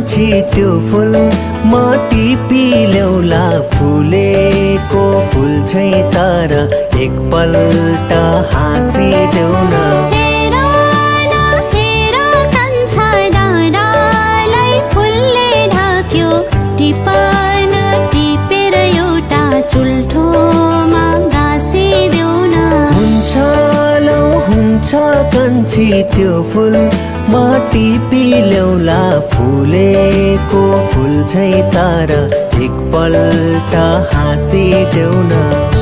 कान्छी त्यो फुल माटी पिल्याउला फुलेको फुल छै तर एकपल्ट हाँसिदेऊ न टिपन टिपेर एउटा चुल्ठोमा गाँसिदेऊ न हुन्छ कान्छी त्यो फुल माटी पिल्याउला फुलेको फुल छै तर एकपल्ट हाँसिदेऊ न